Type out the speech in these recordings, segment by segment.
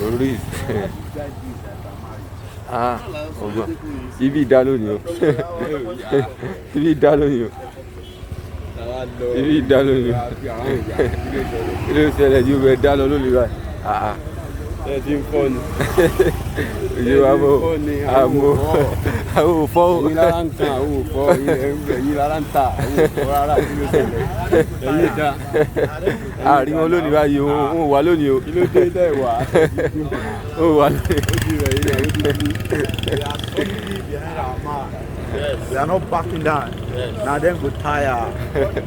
Orí. Ah, ọgbọ́n. Ibi ìdá lónìí o. Ibi ìdá lónìí o. Ibi ìdá lónìí o. Kí ló ṣẹlẹ̀ yóò bẹ dá lọ lónìí báyìí? Ah ah. Ẹ ti ń fọ́ ni. Ojú wa bò. Àmọ́ àwọn ò fọ́ o. Ẹ̀yin lára ń tan àwọn ò fọ́, ẹ̀yin lára ń ta àwọn ò fọ́ rárá. Kí ló ṣẹlẹ̀? Ẹ̀yin dá. Àárín wọn lónìí báyìí o, wọn ò wá lónìí o. Kí ló dé tẹ̀ wá? Wọn ò wá lónìí. Ó ti rẹ̀ yín, ó ti kú. We are solidly behind our man. We are not backing down. Na them go tire.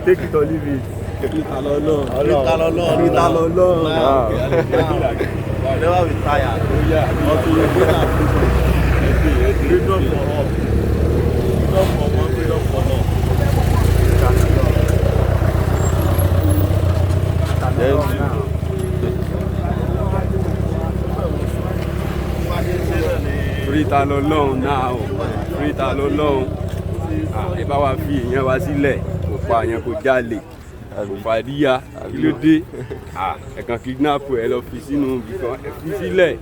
Take it or leave it. Peter lọ́lọ́. Peter lọ́lọ́. Never be tired. Until we win our freedom. Freedom for all. Freedom for one, freedom for all. Free Ta lọ́lọ́run náà o. Free Ta lọ́lọ́run. Ẹ bá wa fi èèyàn wa sílẹ̀. Kò pa èèyàn, kò jalè, kò fàdíyà. Kí ló dé? Ẹ kàn kidnap ẹ, lọ fi sínú ibìkan, ẹ fi sílẹ̀.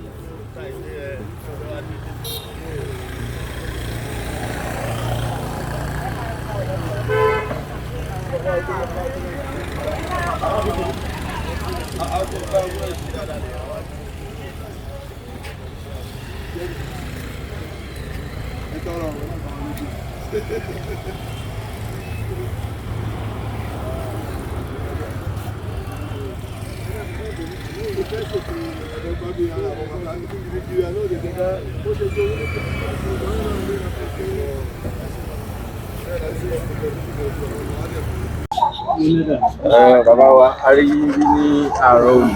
Bàbá wa, a rí yín bí ní àárọ̀ òní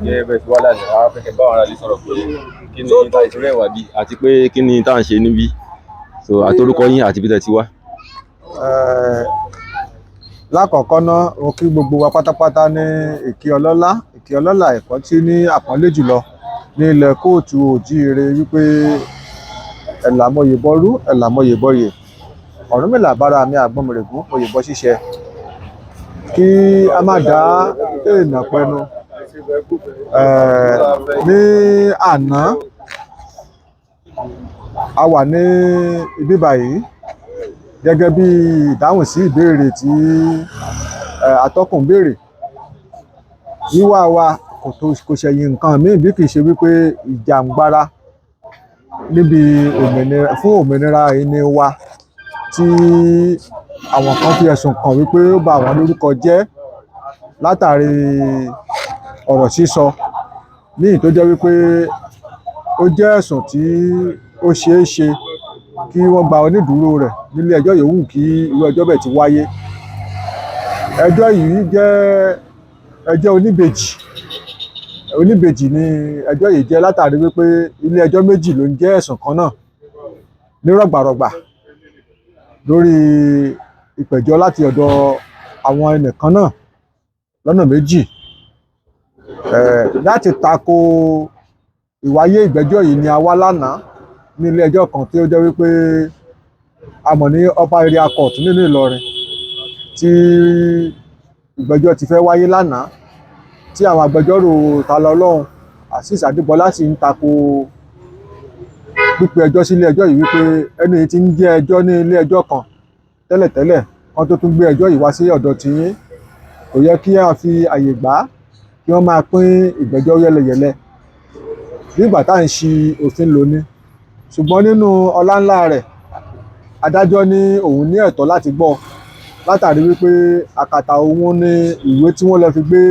gẹ́gẹ́ bẹ́ẹ̀ tí wá lánàá. A fẹ́ kẹ́ bá àwọn aráàlú sọ̀rọ̀ pé kí ni tá ìṣúná ẹ̀wà bí àti pé kí ni tá à ń ṣe níbí, so àtorúkọ yín àti bí tẹ́ ti wá. Lákọ̀ọ́kọ́ ná, mo kí gbogbo wa pátápátá ní ìkí ọlọ́lá, ìkí ọlọ́lá ẹ̀kọ́ tí ní àpọ́nlé jùlọ ní ilẹ̀ kóòtù òjíire, wípé ẹ̀làmọyè bọ́rú, ẹ̀làmọyè bọ́yè, Ọ̀rúnmìlà bára mi àgbọnmìrègún oyè bọ́ ṣíṣẹ, kí a má dá èèyàn pẹnu. Ní àná, a wà ní ibi báyìí gẹ́gẹ́ bí ìdáhùn sí ìbéèrè tí atọ́kùn béèrè. Wíwá wa kò ṣẹ̀yìn nǹkan míì bí kì í ṣe wípé ìjàǹgbara níbi òmìnira, fún òmìnira ẹni wa tí àwọn kan fi ẹ̀sùn kàn wípé ó bà wọ́n lórúkọ jẹ́ látàrí ọ̀rọ̀ sísọ ní ìyí tó jẹ́ wípé ó jẹ́ ẹ̀sùn tí ó ṣeé ṣe kí wọ́n gba onídùúró rẹ̀ nílé ẹjọ́ yòówù kí irú ẹjọ́ bẹ́ẹ̀ ti wáyé. Ẹjọ́ yìí jẹ́ ẹjọ́ oníbejì. Oníbejì ni ẹjọ́ yìí jẹ́ látàrí wípé ilé ẹjọ́ méjì ló ń jẹ́ ẹ̀sùn kan náà ní rọ̀gbàrọ̀gbà lórí ìpẹ̀jọ́ láti ọ̀dọ̀ àwọn ẹnìkan náà lọ́nà méjì. Láti tako ìwáyé ìgbẹ́jọ́ yìí ni a wá lánàá ní ilé ẹjọ́ kan tí ó jẹ́ wípé a mọ̀ ní Upper Area Court nínú Ìlọrin, tí ìgbẹ́jọ́ ti fẹ́ wáyé lánàá, tí àwọn agbẹjọ́rò Ta Lọ́lọ́run Azeez Adébọlá sì ń tako pípe ẹjọ́ sí ilé ẹjọ́ yìí, wípé ẹni yìí ti ń jẹ́ ẹjọ́ ní ilé ẹjọ́ kan tẹ́lẹ̀tẹ́lẹ̀ kan tó tún gbé ẹjọ́ yìí wá sí ọ̀dọ̀ tiyín. Kò yẹ kí a fi àyè gbà á kí wọ́n máa pín ìgbẹ́jọ́ yẹ́lẹyẹ̀lẹ nígbà tá à ń ṣi òfin lò ní. Ṣùgbọ́n nínú ọlá ńlá rẹ̀, adájọ́ ní òun ní ẹ̀tọ́ láti gbọ́, látàrí wípé àkàtà òun ní ìwé tí wọ́n lọ fi gbé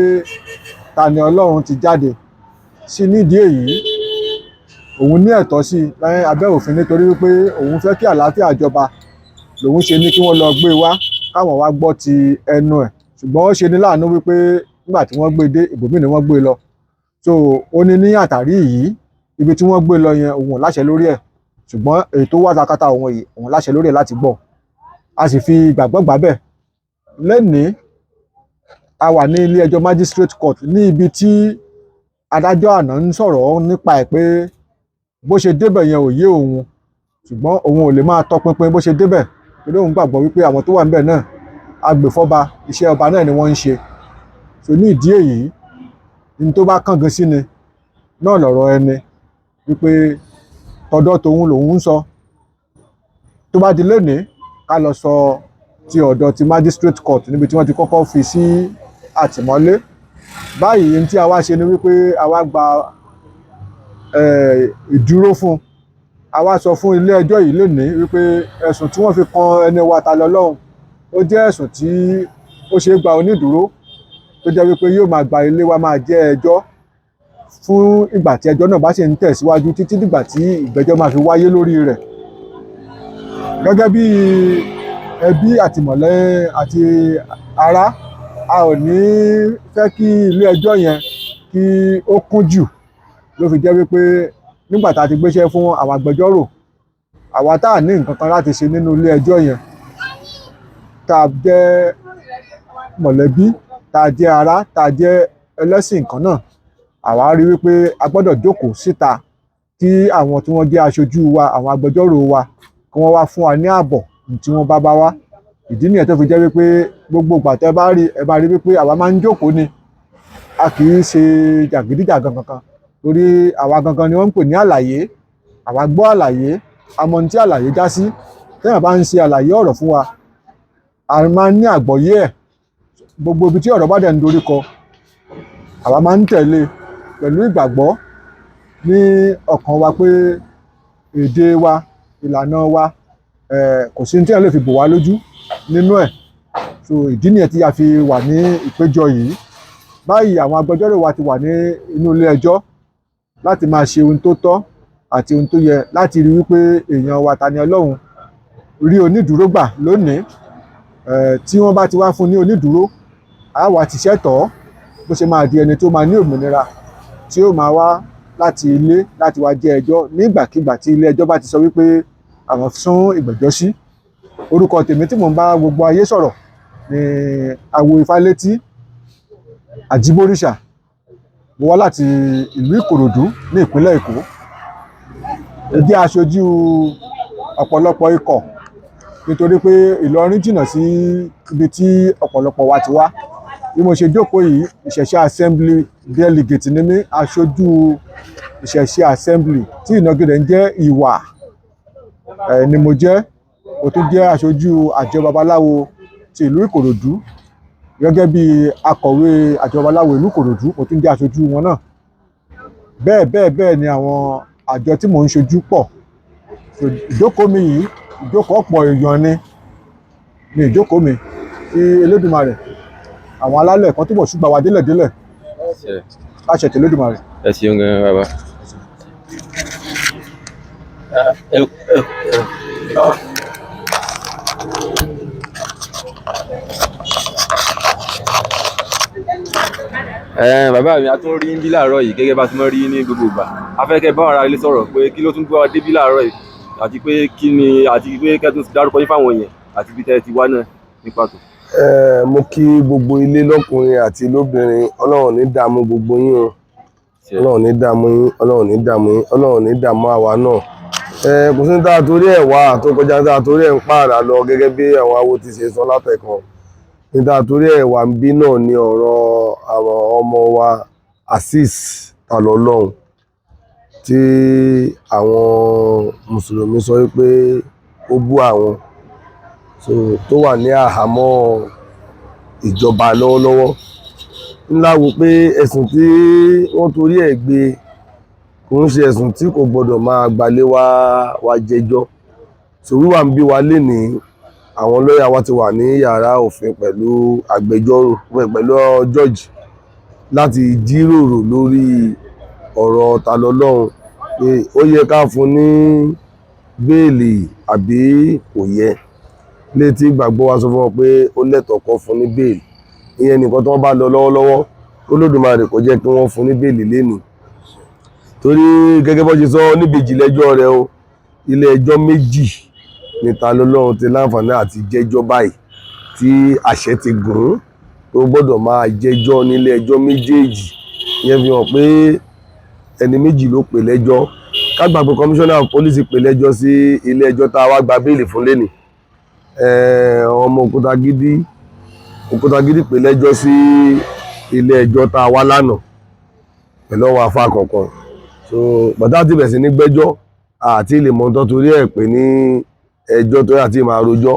Tani Olohun ti jáde sí. Nídìí èyí, òun ní ẹ̀tọ́ sí i abẹ́ òfin, nítorí wípé òun fẹ́ kí àlàáfíà jọba lòun ṣe ní kí wọ́n lọ gbé wá káwọn wá gbọ́ ti ẹnu ẹ̀. Ṣùgbọ́n ó ṣe ní láàánú wípé nígbà tí wọ́n gbé dé ibòmíì ni wọ́n gbé lọ. So ó ní ní àtàrí yìí, ibi tí wọ́n gbé lọ yẹn, òun ò láṣẹ lórí ẹ̀, ṣùgbọ́n èyí tó wá takata òun yìí, òun láṣẹ lórí ẹ̀ láti gbọ́. A sì fi ìgbàgbọ́ gbà bẹ́ẹ̀. Lẹ́nìí, a wà ní ilé ẹjọ́ magistrate court ní ibi tí adájọ́ àná ń sọ̀rọ̀ nípa ẹ̀ pé bó ṣe débẹ̀ yẹn ò yé òun, ṣùgbọ́n òun ò lè máa tọpinpin bó ṣe débẹ̀, torí òun gbàgbọ́ wípé àwọn tó wà níbẹ̀ náà, agbèfọ́ba, iṣẹ́ ọba náà ni wọ́n ń ṣe. So ní ìdí èyí, ní tó bá kángun sí ni náà lọ̀rọ̀ ẹni wípé tọ̀dọ̀ tòun lòun ń sọ. Tó bá di lónìí, ká lọ sọ ti ọ̀dọ̀ ti magistrate court níbi tí wọ́n ti kọ́kọ́ fi sí àtìmọ́lé. Báyìí, ohun tí a wá ṣe ni wípé a wá gba ìdúró fún un. A wá sọ fún ilé ẹjọ́ yìí lónìí wípé ẹ̀sùn tí wọ́n fi kan ẹni wa Tani Olohun, ó jẹ́ ẹ̀sùn tí ó ṣe é gba onídùúró, tó jẹ́ wípé yóò máa gba ilé wa máa jẹ́ ẹjọ́ fún ìgbà tí ẹjọ́ náà bá sì ń tẹ̀síwájú títí dìgbà tí ìgbẹ́jọ́ máa fi wáyé lórí rẹ̀. Gẹ́gẹ́ bí ẹbí àti mọ̀lẹ́ àti ará, a ò ní fẹ́ kí ilé ẹjọ́ yẹn kí ó kún jù, ló fi jẹ́ wípé nígbà tá a ti gbéṣẹ́ fún àwọn agbẹjọ́rò, àwa tá a ní nǹkan kan láti ṣe nínú ilé ẹjọ́ yẹn, tá a jẹ́ mọ̀lẹ́bí, tá a jẹ́ ará, tá a jẹ́ ẹlẹ́sìn kan náà, àwa rí wípé a gbọ́dọ̀ jókòó síta kí àwọn tí wọ́n jẹ́ aṣojú wa, àwọn agbẹjọ́rò wa, kí wọ́n wá fún wa ní ààbọ̀ tí wọ́n bá bá wá. Ìdí nìyẹn tó fi jẹ́ wípé gbogbo ìgbà tẹ́ bá rí, ẹ bá rí wípé àwa máa ń jókòó ni, a kì í ṣe jàgídíjàgan kankan, torí àwa gangan ni wọ́n ń pè ní àlàyé. Àwa gbọ́ àlàyé, a mọ ohun tí àlàyé já sí. Téèyàn bá ń ṣe àlàyé ọ̀rọ̀ fún wa, a máa ń ní àgbọ́yé ẹ̀. Gbogbo ibi tí ọ̀rọ̀ bá dẹ̀ ń dorí kọ, àwa máa ń tẹ̀lé pẹ̀lú ìgbàgbọ́ ní ọkàn wa pé èdè wa, ìlànà wa, kò sí ní tí èèyàn lè fi bò wá lójú nínú ẹ̀. So ìdí nìyẹn tí a fi wà ní ìpéjọ yìí báyìí. Àwọn agbẹjọ́rò wa ti wà ní inú ilé ẹjọ́ láti máa ṣe ohun tó tọ́ àti ohun tó yẹ láti rí wípé èèyàn wa Tani Olohun rí onídùúró gbà lónìí. Tí wọ́n bá ti wá fún ní onídùúró, á wá ti ṣẹ́tọ̀ọ́ bó ṣe máa di ẹni tó máa ní òmìnira tí ó máa wá láti ilé láti wá jẹ́ ẹjọ́ nígbàkigbà tí ilé ẹjọ́ bá ti sọ wípé àwọn sún ìgbẹ́jọ́ sí. Orúkọ tèmi tí mò ń bá gbogbo ayé sọ̀rọ̀ ní Awo Ifálétí Àjíbóríṣà. Mo wá láti ìlú Ìkòròdú ní ìpínlẹ̀ Èkó. Mo jẹ́ aṣojú ọ̀pọ̀lọpọ̀ ikọ̀ nítorí pé Ìlọrin jìnnà sí ibi tí ọ̀pọ̀lọpọ̀ wa ti wá. Bí mo ṣe jókòó yìí, Ìṣẹ̀ṣe Assembly delegate ni mí, aṣojú Ìṣẹ̀ṣe Assembly tí ìnagijẹ ń jẹ́ Ìwà ẹ̀ ni mo jẹ́. Mo tún jẹ́ aṣojú àjọ babaláwo ti ìlú Ìkòròdú gẹ́gẹ́ bí akọ̀wé àjọ babaláwo ìlú Ìkòròdú. Mo tún jẹ́ aṣojú wọn náà. Bẹ́ẹ̀ bẹ́ẹ̀ bẹ́ẹ̀ ni àwọn àjọ tí mò ń ṣojú pọ̀. So, ìjókòó mi yìí, ìjókòó ọ̀pọ̀ èèyàn ni ìjókòó mi. Kí Elédùmarè, àwọn alálẹ̀ kan túbọ̀ ṣùgbọ́n wa délẹ̀délẹ̀ láṣẹ tí Elédùmarè. Ẹ ṣeun gan bàbá. Bàbá mi, a tún rí bí láàárọ̀ yìí gẹ́gẹ́ bá ti mọ́ rí ní gbogbo ìgbà. A fẹ́ kẹ́ bá ara ilé sọ̀rọ̀ pé kí ló tún gbé wa débí láàárọ̀ yìí, àti pé kí ni, àti pé kẹ́ tún dárúkọ yín fáwọn èèyàn àti ibi tẹ́ ẹ ti wá náà ní pàtó. Mo kí gbogbo ilé lọ́kùnrin àti lóbìnrin. Ọlọ́run ní dààmú gbogbo yín o. Ọlọ́run ní dààmú yín, Ọlọ́run ní dààmú yín, Ọlọ́run ní dààmú àwa náà. Kò sí ní tá a torí ẹ̀ wá tó kọjá tá a torí ẹ̀ ń pààrà lọ, gẹ́gẹ́ bí àwọn awo ti ṣe sọ látẹ̀kan. Ní tá a torí ẹ̀ wá ń bí náà ní ọ̀rọ̀ àwọn ọmọ wa Azeez Tani Olohun tí àwọn mùsùlùmí sọ wípé ó bú àwọn, so tó wà ní àhámọ́ ìjọba lọ́wọ́lọ́wọ́. Ńlá wo pé ẹ̀sùn tí wọ́n torí ẹ̀ gbé kò ń ṣe ẹ̀sùn tí kò gbọ́dọ̀ máa gbalé wá jẹjọ́. So wíwà ń bí wa lénìí, àwọn lọ́ọ̀yà wa ti wà ní yàrá òfin pẹ̀lú agbẹjọ́rò, pẹ̀lú judge, láti jíròrò lórí ọ̀rọ̀ Tani Olohun pé ó yẹ ká fún ní béèlì àbí kò yẹ. Létí ìgbàgbọ́ wa sọ fún wọn pé ó lẹ́tọ̀ọ́ kó fún ní béèlì. Ìyẹn nìkan tí wọ́n bá lọ lọ́wọ́lọ́wọ́. Olódùmarè kò jẹ́ kí wọ́n fún ní béèlì lénìí, torí gẹ́gẹ́ bó ṣe sọ níbejì lẹ́jọ́ rẹ̀ o, ilé ẹjọ́ méjì ní Tani Olohun ti láǹfààní àti jẹ́jọ́ báyìí tí àṣẹ ti gùn ún tó gbọ́dọ̀ máa jẹ́jọ́ nílé ẹjọ́ méjèèjì. Ìyẹn fi hàn pé ẹni méjì ló pè lẹ́jọ́. Ká gbà pé commissioner of police pè lẹ́jọ́ sí ilé ẹjọ́ tá a wá gba béèlì fún lénìí, ọmọ Òkútagídí pè lẹ́jọ́ sí ilé ẹjọ́ tá a wá lánàá pẹ̀lú àwọn afá kọ̀ọ̀kan. So bàtà ti bẹ̀rẹ̀ sí ní gbẹ́jọ́ àti lè mọ̀ tán torí ẹ̀ pé ní ẹjọ́ tó yà tí máa rojọ́.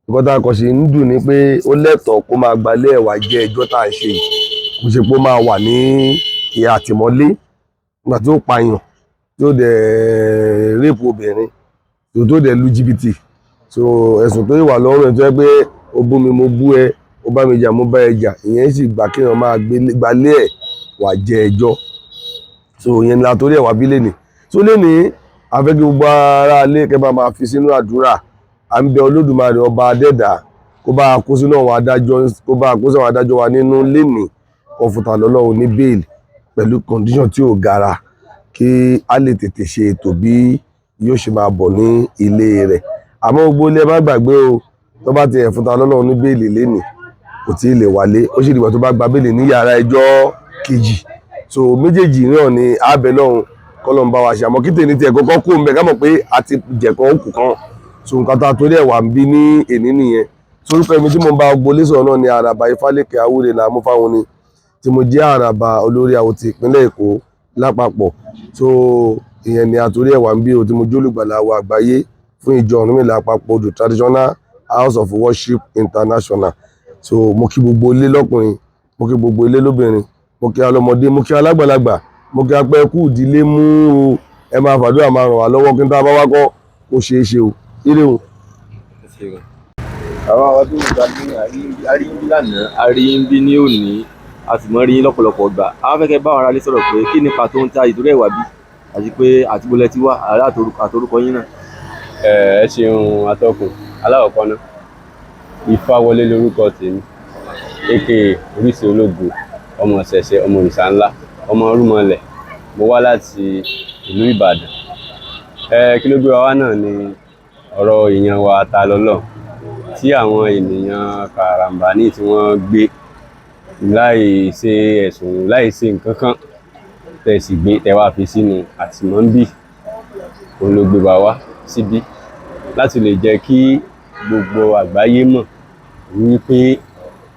Nǹkan tá a kàn ṣe ń dùn ni pé ó lẹ́tọ̀ọ́ kó máa gbalé ẹ̀ wá jẹ́ ẹjọ́ tá à ń ṣe yìí, kò ṣe pé ó máa wà ní ìhà àtìmọ́lé nígbà tí ó pààyàn, tí ó dẹ̀ rape obìnrin, tó dẹ̀ lu jìbìtì. So ẹ̀sùn tó wà lọ́rùn ẹ̀ tó yẹ pé ó bú mi mo bú ẹ, ó bá mi jà mo bá ẹ jà, ìyẹn sì gbà kéèyàn máa gbalé ẹ̀ wá jẹ́ ẹjọ́. So ìyẹn ni la torí ẹ̀ wá bí lénìí. So lénìí a fẹ́ kí gbogbo ará ilé kẹ́ bá máa fi sínú àdúrà. À ń bẹ Olódùmarè ọba adẹ́dà kó bá a kó sínú àwọn adájọ́, kó bá a kó sínú àwọn adájọ́ wa nínú lénìí, kó fún Ta lọ́lọ́run ní bail pẹ̀lú condition tí ò gara, kí a lè tètè ṣe ètò bí yóò ṣe máa bọ̀ ní ilé rẹ̀. Àmọ́ gbogbo ilé ẹ má gbàgbé o, tó bá ti ẹ̀ fún Ta lọ́lọ́run ní bail lénìí kò tí ì lè wálé, ó sì dìgbà tó bá gba bail ní yàrá ẹjọ́ kejì. So méjèèjì náà ni àbẹ̀ lọ́hùn kọ́lọ́ ń bá wa ṣe. Àmọ́ kí tèmi tiẹ̀ kọ́kọ́ kó ń bẹ̀ ká mọ̀ pé a ti jẹ̀kọ́ òkú kan. So nǹkan tá a torí ẹ̀ wà ń bí ní èní nìyẹn. Sorúkọ èmi tí mo ń bá gbolé sọ̀rọ̀ náà ni Àràbà Ifálékè Awúre là mú fáwọn ni, tí mo jẹ́ Àràbà olórí àwọ̀ ti ìpínlẹ̀ Èkó lápapọ̀. So ìyẹn ni a torí ẹ̀ wà ń bí o, tí mo jólùgbàlà wa àgbáyé fún ìjọ Ọ̀rúnmìlà àpapọ̀ odò Traditional House of Worship International. So mo kí gbogbo ilé lọ́kùnrin, mo kí gbogbo ilé lóbìnrin, mo kí alọ́mọdé, mo kí alágbàlagbà, mo kí apẹ́ kú ìdílé mú o. Ẹ máa fàdúrà máa ràn wá lọ́wọ́ kí n tá a bá wá kọ́ kó ṣeé ṣe o. Ire o. Àwọn àwọn tó ń gba ní àríyìnbí lánàá, àríyìnbí ní òní, a sì mọ́ rí yín lọ́pọ̀lọpọ̀ gbà. A fẹ́ kẹ́ bá àwọn aráalé sọ̀rọ̀ pé kí ni pàtó ń ta ìdúró ẹ̀wà bí, àti pé àtibọ́lẹ̀ ti wá àrà àtorúkọ yín náà. Ẹ ṣeun atọ́kùn. Alákọ̀ọ́kọ́ náà, Ifáwọlé lórúkọ tèmi, aka Oríṣi Ológo, ọmọ ṣẹ̀ṣẹ̀, ọmọ òrìṣà ńlá, ọmọ rúmọlẹ̀. Mo wá láti ìlú Ìbàdàn. Kí ló gbé wa wá náà ni ọ̀rọ̀ èèyàn wa Ta lọ́lọ́run tí àwọn ènìyàn karambani tí wọ́n gbé láì ṣe ẹ̀sùn, láì ṣe nǹkan kan, tẹ̀ sì gbé tẹ̀ wá fi sínú àtìmọ́bí. Òun ló gbé wa wá síbí láti lè jẹ́ kí gbogbo àgbáyé mọ̀ wípé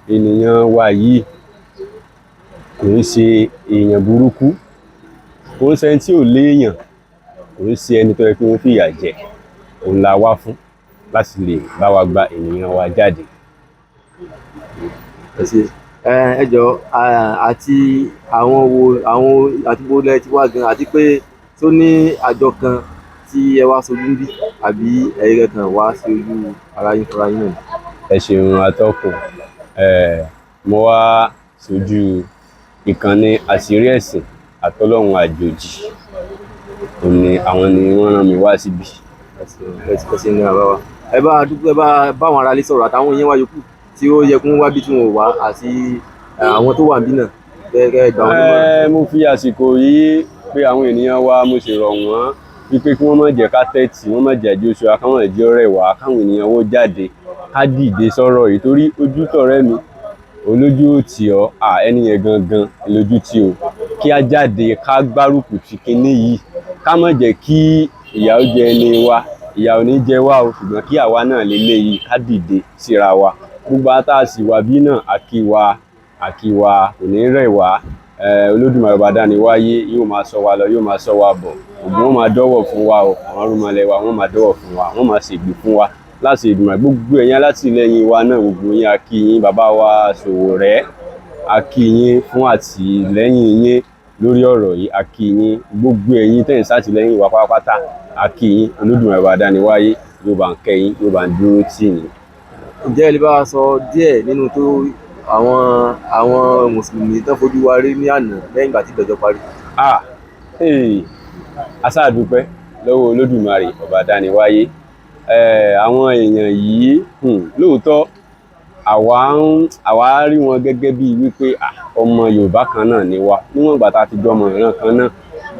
ènìyàn wa yìí kò ń ṣe èèyàn burúkú, kò ń ṣe ẹni tí ò léèyàn, kò ń ṣe ẹni tó yẹ kí wọ́n fìyà jẹ. Òun la wá fún láti lè bá wa gba ènìyàn wa jáde. Ẹ ṣé. Ẹ jọ, àti àwọn wo, àwọn àti bó lẹ ti wá gan, àti pé tó ní àjọ kan tí ẹ wá sojú ń bí, àbí ẹ̀yin kan wá sí ojú ara yín fúnra yín náà? Ẹ ṣeun atọ́kùn. Mo wá sójú ìkànnì Àṣírí Ẹ̀sìn Àtọlọ́hun Àjòjì. Òun ni àwọn ni wọ́n rán mi wá síbí. Ẹ ṣe ní àbá wa. Ẹ bá dúpẹ́, bá báwọn aráalé sọ̀rọ̀ àtàwọn èèyàn wa yòókù tí ó yẹ kó wá bí tí wọn ò wá, àti àwọn tó wà níbí náà gẹ́gẹ́ gbà wọ́n nímọ̀ràn. Mo fi àsìkò yìí pé àwọn ènìyàn wa, mo sì rọ̀ wọ́n wípé kí wọ́n má jẹ́ ká tẹ́tì, wọ́n má jẹ́ àjọṣe, káwọn ẹ̀jẹ̀ ọ̀rẹ́ wa, káwọn ènìyàn wọ́n jáde, ká dìde sọ̀rọ̀ yìí torí ojú tọ̀rẹ́ mi olójú ò tì ọ́, ẹni yẹn gangan lójú tì ó. Kí á jáde ká gbárùkù ti kinní yìí, ká má jẹ́ kí ìyà ó jẹ ẹni wa, ìyà ò ní jẹ wá o, ṣùgbọ́n kí àwa náà lélẹ́yìí ká dìde síra wa. Gbogbo ata sì wà bí náà, àkíwà àkíwà kò ní rẹ̀ wá. Olódùmarè ọba dáni wáyé yóò máa sọ wa lọ, yóò máa sọ wa bọ̀. Ògún wọn máa dọ́wọ̀ fún wa o, àwọn arúmọlẹ̀ wa wọ́n máa dọ́wọ̀ fún wa, wọ́n máa ṣègbè fún wa láti Èdùmàrè. Gbogbo ẹ̀yin alátìlẹ́yìn wa náà, gbogbo yín a kí yín, bàbá wa Sowore a kí yín fún àtìlẹ́yìn yín lórí ọ̀rọ̀ yìí, a kí yín. Gbogbo ẹ̀yin tẹ̀ ń ṣàtìlẹ́yìn wa pátápátá a kí yín. Olódùmarè ọba dáni wáyé yóò bá ń kẹ́ yín, yóò bá ń dúró tì yín. Ǹjẹ́ ẹ lè bá wa sọ díẹ̀ nínú tó àwọn mùsùlùmí tán fojú wa rí ní àná lẹ́yìn ìgbà tí ìgbẹ́jọ́ parí? A ṣáà dúpẹ́ lọ́wọ́ Olódùmarè ọba dáni wáyé. Àwọn èèyàn yìí, lóòótọ́ àwa rí wọn gẹ́gẹ́ bíi wípé ọmọ Yorùbá kan náà ni wá. Níwọ̀n ìgbà tá a ti jọ ọmọ ìran kan náà,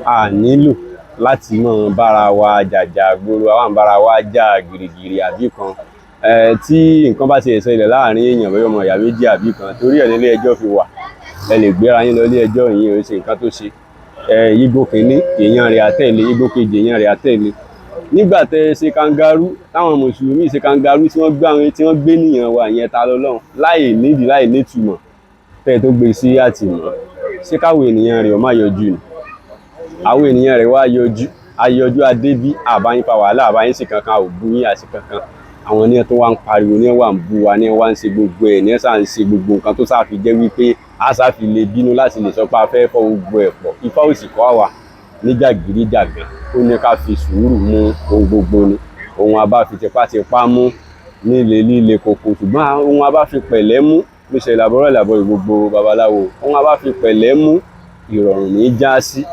a nílò láti máa bára wa jàjà gbòòrò, àwa ń bára wa jà gìrìgìrì àbí kan. Tí nǹkan bá ti ẹ̀ ṣẹlẹ̀ láàrin èèyàn bóyá ọmọ ìyá méjì àbí kan, torí ẹ̀ nílé ẹjọ́ fi wà, ẹ lè gbéra yín lọ ilé ẹjọ́, yín ò ṣe nǹkan tó ṣe. Igbó kìíní èèyàn rẹ̀ àtẹ̀lé, igbó kejì èèyàn rẹ̀ àtẹ̀lé. Nígbà tẹ ṣe kangarú, táwọn mùsùlùmí ṣe kangarú tí wọ́n gbé àwọn tí wọ́n gbé nìyẹn wa ìyẹn Ta lọ́lọ́run láì nídìí láì nítumọ̀ tẹ́ tó gbé sí àtìmọ́, ṣé káwọn ènìyàn rẹ̀ ó má yọjú ni? Àwọn ènìyàn rẹ̀ wá yọjú, ayọjú adébí, àbáyín fa wàhálà, àbáyín sì kankan, ò bú yín àti kankan. Àwọn ní ẹ tó wá ń pariwo, ní ẹ wà ń bú wa, ní ẹ wá ń ṣe gbogbo ẹ, ní ẹ sá ń ṣe gbogbo nǹkan tó sáà fi jẹ́ wípé a sáà fi lè bínú láti lè sọ pé a fẹ́ fọ́ gbogbo ẹ̀ pọ̀. Ifá ò sì kọ́ àwa ní jàgídíjàgan, ó ní ká fi sùúrù mú ohun gbogbo ni. Ohun a bá fi tipátipá mú nílé líle koko, ṣùgbọ́n ohun a bá fi pẹ̀lẹ́ mú ló ṣe làbọ̀rọ̀ làbọ̀ gbogbo babaláwo. Ohun a bá fi pẹ̀lẹ́ mú, ìrọ̀rùn ní í já sí.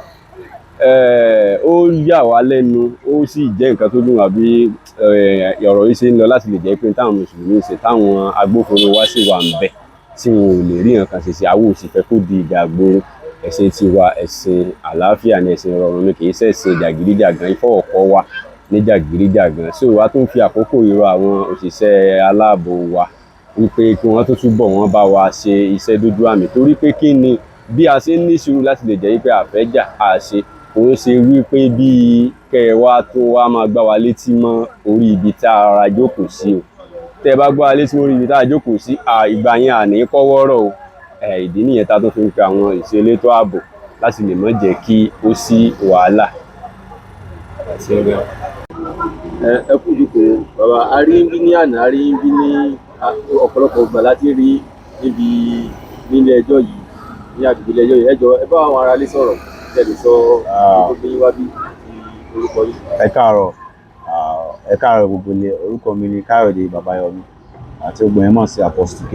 Ó yà wá lẹ́nu, ó sì jẹ́ nǹkan tó dùn wá bí ọ̀rọ̀ yìí ṣe ń lọ, láti lè jẹ́ pé táwọn mùsùlùmí ṣe, táwọn agbófinró wá sì wà ń bẹ̀ tí wọn ò lè rí nǹkan ṣe sí. Àwọn ò sì fẹ́ kó di ìjà gbòòrò. Ẹ̀sìn tiwa, ẹ̀sìn àlàáfíà ni, ẹ̀sìn ìrọ̀rùn ni, kì í ṣẹ̀sìn jàgídíjàgan. Ifá ọ̀kọ́ wa ní jàgídíjàgan. So wa tún fi àkókò yìí rọ àwọn òṣìṣẹ́ aláàbò wa wípé kí wọ́n tó túbọ̀ wọ́n bá wa ṣe iṣẹ́ dúdú àmì, torí pé kí ni bí a ṣe ń ní sùúrù láti lè jẹ́ wípé àfẹ́jà àṣe kò ń ṣe wípé bí kẹ́ ẹ wá tó wá máa gbá wa létí mọ́ orí ibi tá a ra jókòó sí o. Tẹ́ ẹ bá gbá wa létí mọ́ orí ibi tá a jókòó sí, ìgbà yẹn àní kọ́wọ́rọ̀ o. Ìdí nìyẹn tá a tó fi ń pe àwọn ìṣelétò ààbò láti lè má jẹ́ kí ó sí wàhálà. Ẹ kú ìjókòó, bàbá. A rí bí ní àná, a rí bí ní ọ̀pọ̀lọpọ̀ ìgbà láti rí níbi nílé ẹjọ́ yìí, ní agbègbè ilé ẹjọ́ yìí. Ẹ jọ̀ọ́, ẹ bá àwọn aráalé sọ̀rọ̀, kí ẹ lè sọ gbogbo yín wá bí àti orúkọ yín. Ẹ káàárọ̀, ẹ káàárọ̀ gbogbo ilé. Orúkọ mi ni Káyọ̀dé Babayọmí àti gbogbo yẹn mọ̀ sí Apostle K.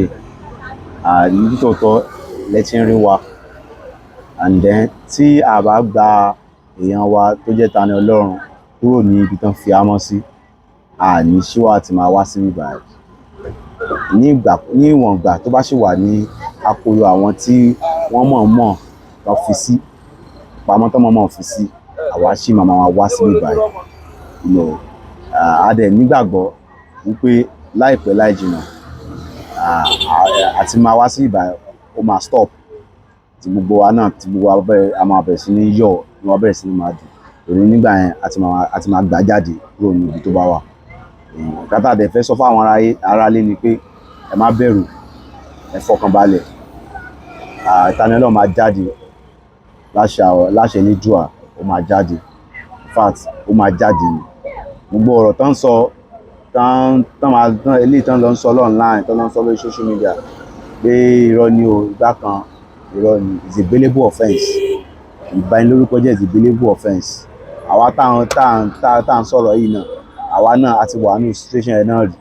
Nítòótọ́ lẹ ti ń rí wa, and then tí a bá gba èèyàn wa tó jẹ́ Tani Ọlọ́run kúrò ní ibi tán fi amọ́ sí, àní ṣíwá àti máa wá síbí báyìí ní ìgbà. Ní ìwọ̀n ìgbà tó bá sì wà ní akolo àwọn tí wọ́n mọ̀ọ́mọ̀ lọ fi sí pamọ́, tó mọ̀ọ́mọ̀ fi sí, àwa sì máa máa wá síbí báyìí. A dẹ̀ nígbàgbọ́ wípé láìpẹ́ láì jìnnà, àti máa wá sí ibí báyìí ó máa stop, tí gbogbo wa náà, tí gbogbo wa bẹ̀rẹ̀, a máa bẹ̀rẹ̀ sí ní yọ̀, ní wa bẹ̀rẹ̀ sí ní máa dùn torí nígbà yẹn a ti máa gbà jáde kúrò ní ibi tó bá wà. Nǹkan tá a dẹ̀ fẹ́ sọ fún àwọn aráalé ni pé ẹ má bẹ̀rù, ẹ fọkàn balẹ̀. Tani Olohun máa jáde láṣẹ Elédùà, ó máa jáde. In fact, ó máa jáde ni. Gbogbo ọ̀rọ̀ tán ń sọ tán tán máa tán eléyìí tán lọ ń sọ online, tán lọ ń sọ lórí social media pé irọ́ ni o, ìgbà kan irọ́ ni. It's a bailable offence. Ìbanilórúkọ jẹ́ is a bailable offence. Àwa táwọn tá à ń sọ̀rọ̀ yìí náà, àwa náà a ti wà ní situation yẹn náà rí.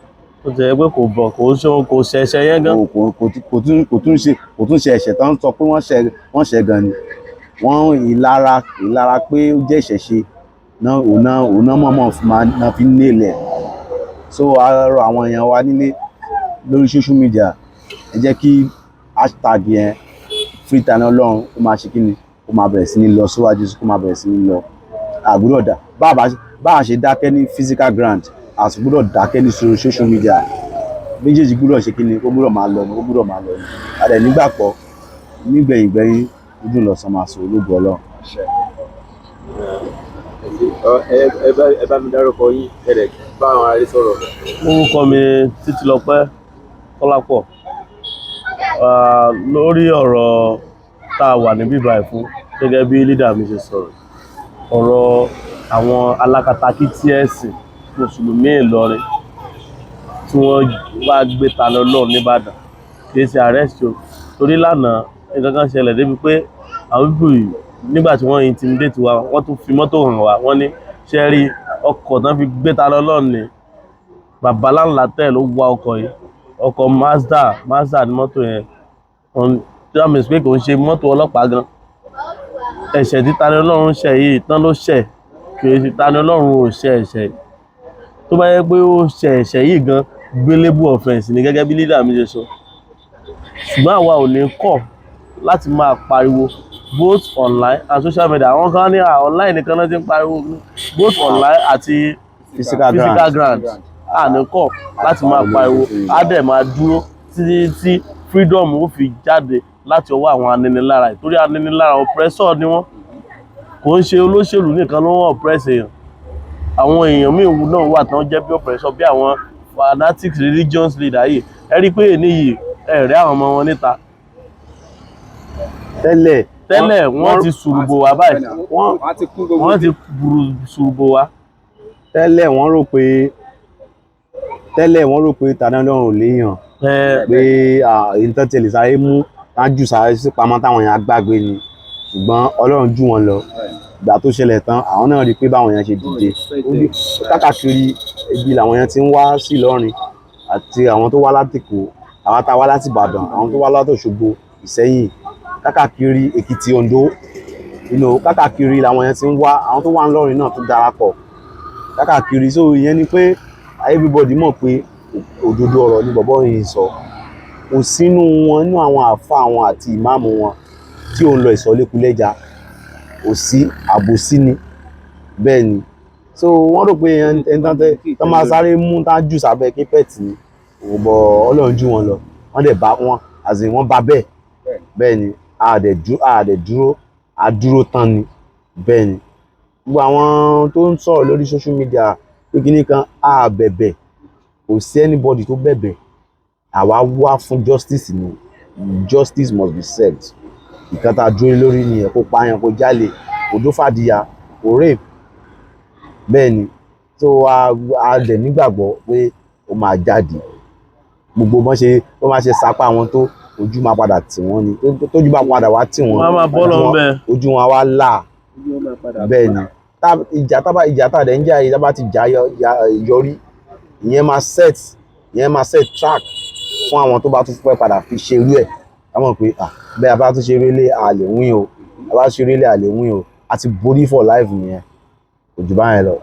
Ó ti yẹ pé kò bọ̀, kò ṣe, kò ṣẹ̀ṣẹ̀ yẹn gan. Kò tún ṣe ẹ̀ṣẹ̀ tán sọ pé wọ́n ṣẹ̀ gan ni. Wọ́n ìlara pé ó jẹ́ ìṣẹ̀ṣe náà, òun náà mọ̀ọ́mọ̀ fi máa náà fi ń nílẹ̀. So a rọ àwọn èèyàn wa nílé lórí social media, ẹ jẹ́ kí hashtag yẹn, Free Tani Olohun, ó máa ṣe kíni, ó máa bẹ̀rẹ̀ sí ní lọ síwájú, kó máa bẹ̀rẹ̀ sí ní lọ. Àgbúdọ̀ dá bá a ṣe dákẹ́ ní physical ground, a sì gbúdọ̀ dákẹ́ ní social media. Méjèèjì gbúdọ̀ ṣe kíni, ó gbúdọ̀ máa lọ ni, ó gbúdọ̀ máa lọ ni. A dẹ̀ nígbàgbọ́ nígbẹ̀yìngbẹ̀yìn, dúdú lọ́sàn máa sọ ológun Ọlọ́run. Ẹ bá mi dárúkọ yín, ẹ dẹ̀ bá àwọn aráalé sọ̀rọ̀. Orúkọ mi Títílọpẹ́ Kọ́lápọ̀. Lórí ọ̀rọ̀ tá a wà níbí báyìí fún, gẹ́gẹ́ bí leader mi ṣe sọ̀rọ̀, ọ̀rọ̀ àwọn alákatakítí ẹ̀sìn mùsùlùmí Ìlọrin tí wọ́n wá gbé Tani Olohun nìbàdàn, kì í ṣe arrest o. Torí lánàá, nǹkan kan ṣẹlẹ̀ débi pé àwọn people yìí, nígbà tí wọ́n intimidate wa, wọ́n tún fi mọ́tò hàn wá. Wọ́n ní ṣe rí ọkọ̀ tán fi gbé Tani Olohun ní babaláńlá tẹ̀ ló wa ọkọ̀ yìí, ọkọ̀ Mazda. Mazda ní mọ́tò yẹn. Tí wọ́n mọ̀ pé kò ń ṣe mọ́tò ọlọ́pàá gan. Ẹ̀ṣẹ̀ tí Tani Olohun ṣẹ̀ yìí tán ló ṣẹ̀, kì í ṣe Tani Olohun ò ṣẹ̀ ẹ̀ṣẹ̀. Tó bá yẹ pé ó ṣẹ̀ ẹ̀ṣẹ̀ yìí gan, bailable offence ni, gẹ́gẹ́ bí leader mi ṣe sọ. Ṣùgbọ́n àwa ò ní kọ̀ láti máa pariwo both online and social media. Àwọn kan ní online nìkan náà ti ń pariwo. Both online àti physical physical ground. Ground, a ní kọ̀ láti máa pariwo. Á dẹ̀ máa dúró títí tí freedom ó fi jáde láti ọwọ́ àwọn aninilára yìí, torí aninilára, oppressor ni wọ́n. Kò ń ṣe olóṣèlú nìkan ló ń oppress èèyàn. Àwọn èèyàn míì náà wà tán jẹ́ bí oppressor, bí àwọn fanatic religious leader yìí. Ẹ rí i pé èní yìí, ẹ rí àwọn ọmọ wọn níta. Tẹ́lẹ̀ Tẹ́lẹ̀ wọ́n ti sùrùbò wá báyìí. Wọ́n ti kún gbogbo. Wọ́n ti sùrùbò wá. Tẹ́lẹ̀ wọ́n rò pé Tani Olohun ò léèyàn, pé èyí tán tiẹ̀ lè sáré mú tájú sáré sí pamọ́ táwọn èèyàn á gbàgbé ni, ṣùgbọ́n Ọlọ́run jù wọ́n lọ. Ìgbà tó ṣẹlẹ̀ tán, àwọn náà rí i pé báwọn èèyàn ṣe dìde káàkiri ibi làwọn èèyàn ti ń wá sí Ìlọrin, àti àwọn tó wá láti Èkó, àwọn tá a wá láti Ìbàdàn, àwọn tó wá láti Òṣogbo, Ìṣẹ́yìn, káàkiri Èkìtì, Oǹdó, káàkiri làwọn èèyàn ti ń wá. Àwọn tó wà ń lọrin náà tó darapọ̀ káàkiri. So ìyẹn ni pé everybody mọ̀ pé òdodo ọ̀rọ̀ ni bọ̀bọ́ yìí sọ. Kò sínú wọn, nínú àwọn àáfàá wọn àti ìmáàmù wọn tí ò ń lọ ìsọ̀lékulẹ́ja, kò sí, àbòsí ni. Bẹ́ẹ̀ ni. So wọ́n rò pé ẹni tán tẹ tán máa sáré mú tá jù sábẹ́ kípẹ́ẹ̀tì ni bọ̀, Ọlọ́run jù wọn lọ. Wọ́n dẹ̀ bá wọn, as in wọ́n bá bẹ́ẹ̀. Bẹ́ẹ̀ ni, a dẹ̀ dúró, a dúró tán ni. Bẹ́ẹ̀ ni, gbogbo àwọn tó ń sọ̀rọ̀ lórí social media pé kinní kan, a bẹ̀bẹ̀, kò sí anybody tó bẹ̀bẹ̀. Àwa wá fún justice ni. Justice must be served. Ìkan tá a dúró lórí nìyẹn. Kó pààyàn, kó jalè, kó dó fàdíyà, kó rape. Bẹ́ẹ̀ ni. So a dẹ̀ nígbàgbọ́ pé ó máa jáde. Gbogbo bọ́n ṣe bọ́n máa ṣe sapá wọn tó, ojú máa padà tì wọ́n ni. Tójú bá padà wá tì wọ́n, Wọ́n á máa bọ́ lọ́wọ́ bẹ́ẹ̀. ojú wọn á wá là. Bẹ́ẹ̀ ni. Ìjà tábà, ìjà tá a dẹ̀ ń jà yìí, tá bá ti jà yọrí, ìyẹn máa set track fún àwọn tó bá tún fẹ́ padà fi ṣerú ẹ̀. Ká mọ̀ pé, ah, bẹ́ẹ̀ a bá tún ṣe eré, a lè win o. A bá ṣe eré, a lè win o. A ti borí for life nìyẹn. Kò jù báyẹn lọ.